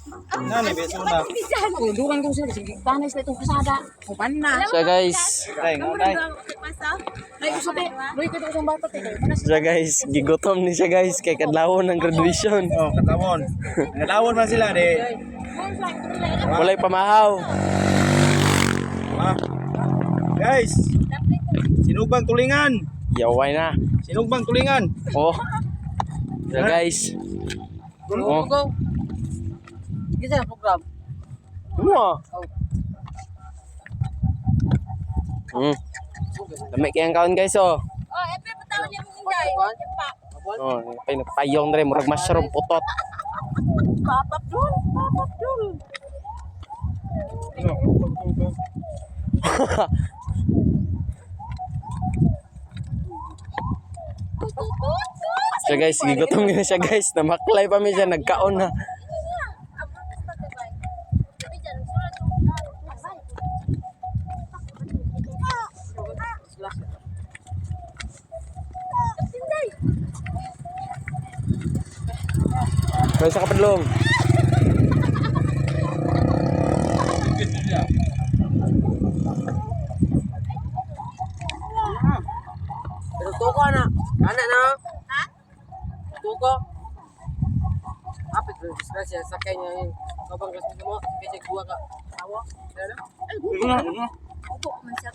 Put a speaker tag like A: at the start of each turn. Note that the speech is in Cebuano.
A: Nani beso na.
B: Tundukan ko sila sige tanay sila itong kasada. Uban na.
C: So guys,
A: Tay, ngunay.
B: Ay usabi. Luy ko itong bata te.
C: siya guys, gigutom ni siya guys kay kadlawon ng graduation.
A: Oh, katawon. Kadlawon man sila di.
C: Walay pamahaw.
A: Ah. Guys. Sinugbang tulingan.
C: Yaway na.
A: Sinugbang tulingan.
C: Oh. So guys. Oh.
B: Go. Gisa na program.
C: Ano ah? Lami kayang kaon guys oh.
D: Oh, epe patawan niya mong inday. Pa.
C: Oh, pay nagpayong dre murag mushroom putot.
D: Papap dul, papap dul.
C: So guys, gigutom na siya guys. Namaklay pa mi siya nagkaon na. Kaya sa kapadlong.
B: Pero tuko na. Ana na.
D: Ha?
B: Tuko. Apit rin disgrasya sa kanya yung kabang mo kasi kuha ka. Awa. Ano?
D: Upo man siya.